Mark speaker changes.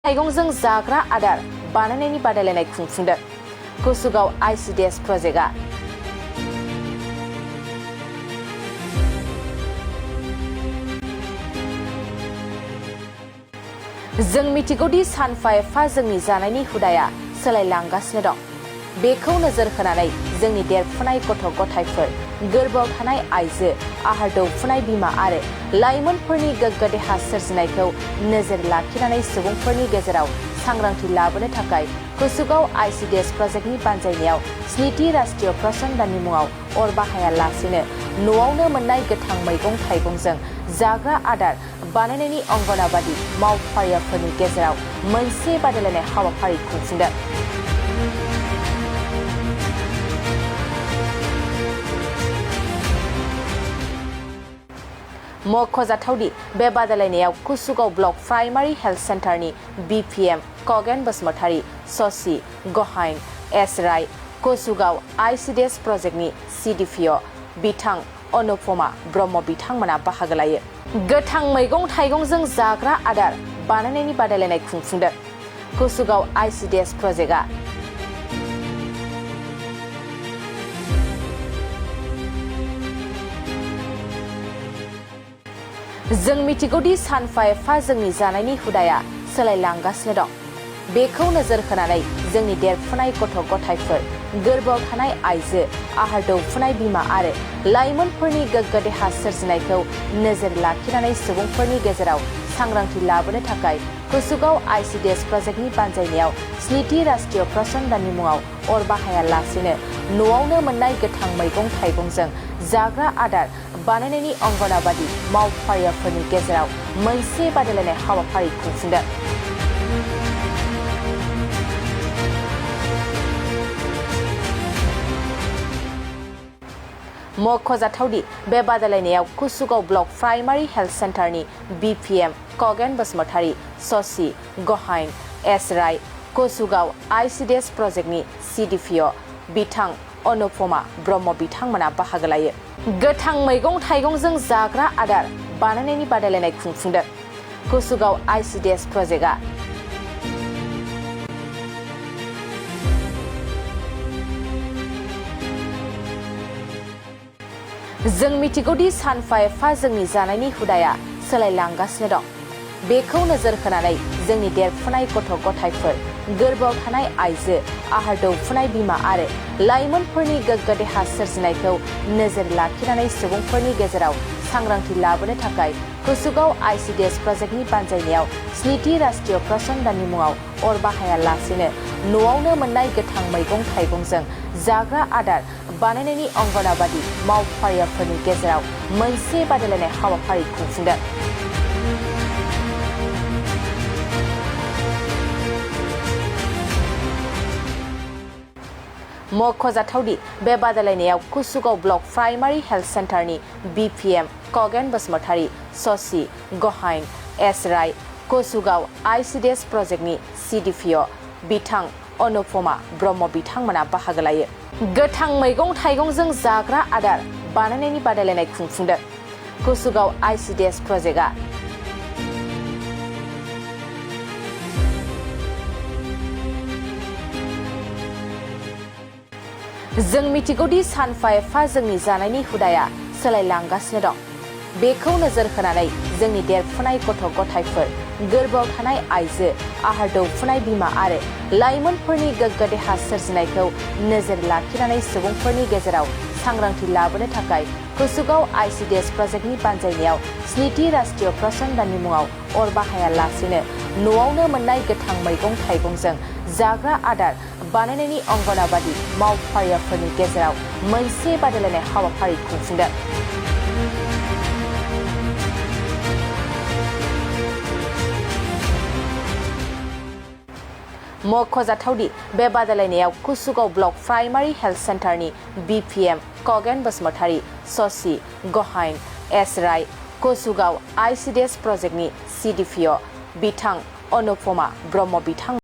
Speaker 1: थाइगंजों जाग्रा आदार बानायनायनि बादायलायनाय खुंफुंदों कुसुगाव ICDS प्रजेक्टआ जों मिथिगौदि सानफा एफा जोंनि जानायनि हुदाया सोलायलांगासिनो दं। बेखौ नोजोर होनानै जोंनि देरफुनाय गथ' गथायफोर, गोरबोआव थानाय आइजो, आहार दौफुनाय बिमा आरो लाइमोनफोरनि गोग्गो देहा सोरजिनायखौ नोजोर लाखिनानै सुबुंफोरनि गेजेराव सांग्रांथि लाबोनो थाखाय कुसुगाव ICDS प्रजेक्टनि बानजायनायाव 7थि राष्ट्रीय पोषण दाननि मुङाव अर बाहायालासेनो न'आवनो मोननाय गोथां मैगं थाइगंजों जाग्रा आदार बानायनायनि अंगनाबादि मावफारियाफोरनि गेजेराव मोनसे बादायलायनाय हाबाफारि खुंफुंदों। मख'जाथावदि बे बादायलायनायाव कुसुगाव ब्लक प्राइमारी हेल्थ सेन्टारनि BPM खगेन बसुमतारी, शशि गहाइन, S राय, कुसुगाव ICDS प्रजेक्टनि CDPO बिथां अनुपमा ब्रह्म बिथांमोना बाहागो लायो। गोथां मैगं थाइगंजों जाग्रा आदार बानायनायनि बादायलायनाय खुंफुंदों कुसुगाव ICDS प्रजेक्टआ। जों मिथिगौदि सानफा एफा जोंनि जानायनि हुदाया सोलायलांगासिनो दं। बेखौ नोजोर होनानै जोंनि देरफुनाय गथ' गथायफोर, गोरबोआव थानाय आइजो, आहार दौफुनाय बिमा आरो लाइमोनफोरनि गोग्गो देहा सोरजिनायखौ नोजोर लाखिनानै सुबुंफोरनि गेजेराव सांग्रांथि लाबोनो थाखाय कुसुगाव ICDS प्रजेक्टनि बानजायनायाव 7थि राष्ट्रीय पोषण दाननि मुङाव अर बाहायालासेनो न'आवनो मोननाय गोथां मैगं थाइगंजों जाग्रा आदार बानायनायनि अंगनाबादि मावफारियाफोरनि गेजेराव मोनसे बादायलायनाय हाबाफारि खुंफुंदों। मख'जाथावदि बे बादायलायनायाव कुसुगाव ब्लक प्राइमारी हेल्थ सेन्टारनि BPM खगेन बसुमतारी, शशि गहाइन, S राय, कुसुगाव ICDS प्रजेक्टनि CDPO बिथां अनुपमा ब्रह्म बिथांमोना बाहागो लायो। गोथां मैगं थाइगंजों जाग्रा आदार बानायनायनि बादायलायनाय खुंफुंदों कुसुगाव ICDS प्रजेक्टआ। जों मिथिगौदि सानफा एफा जोंनि जानायनि हुदाया सोलायलांगासिनो दं। बेखौ नोजोर होनानै जोंनि देरफुनाय गथ' गथायफोर, गोरबोआव थानाय आइजो, आहार दौफुनाय बिमा आरो लाइमोनफोरनि गोग्गो देहा सोरजिनायखौ नोजोर लाखिनानै सुबुंफोरनि गेजेराव सांग्रांथि लाबोनो थाखाय कुसुगाव ICDS प्रजेक्टनि बानजायनायाव 7थि राष्ट्रीय पोषण दाननि मुङाव अर बाहायालासेनो न'आवनो मोननाय गोथां मैगं थाइगंजों जाग्रा आदार बानायनायनि अंगनाबादि मावफारियाफोरनि गेजेराव मोनसे बादायलायनाय हाबाफारि खुंफुंदों। मख'जाथावदि बे बादायलायनायाव कुसुगाव ब्लक प्राइमारी हेल्थ सेन्टारनि BPM खगेन बसुमतारी, शशि गहाइन, S राय, कुसुगाव ICDS प्रजेक्टनि CDPO बिथां अनुपमा ब्रह्म बिथांमोना बाहागो लायो। गोथां मैगं थाइगंजों जाग्रा आदार बानायनायनि बादायलायनाय खुंफुंदों कुसुगाव ICDS प्रजेक्टआ। जों मिथिगौदि सानफा एफा जोंनि जानायनि हुदाया सोलायलांगासिनो दं। बेखौ नोजोर होनानै जोंनि देरफुनाय गथ' गथायफोर, गोरबोआव थानाय आइजो, आहार दौफुनाय बिमा आरो लाइमोनफोरनि गोग्गो देहा सोरजिनायखौ नोजोर लाखिनानै सुबुंफोरनि गेजेराव सांग्रांथि लाबोनो थाखाय कुसुगाव ICDS प्रजेक्टनि बानजायनायाव 7थि राष्ट्रीय पोषण दाननि मुङाव अर बाहायालासेनो न'आवनो मोननाय गोथां मैगं थाइगंजों जाग्रा आदार बानायनायनि अंगनाबादि मावफारियाफोरनि गेजेराव मोनसे बादायलायनाय हाबाफारि खुंफुंदों। मख'जाथावदि बे बादायलायनायाव कुसुगाव ब्लक प्राइमारी हेल्थ सेन्टारनि BPM खगेन बसुमतारी, शशि गहाइन, S राय, कुसुगाव ICDS प्रजेक्टनि CDPO बिथां अनुपमा ब्रह्म बिथां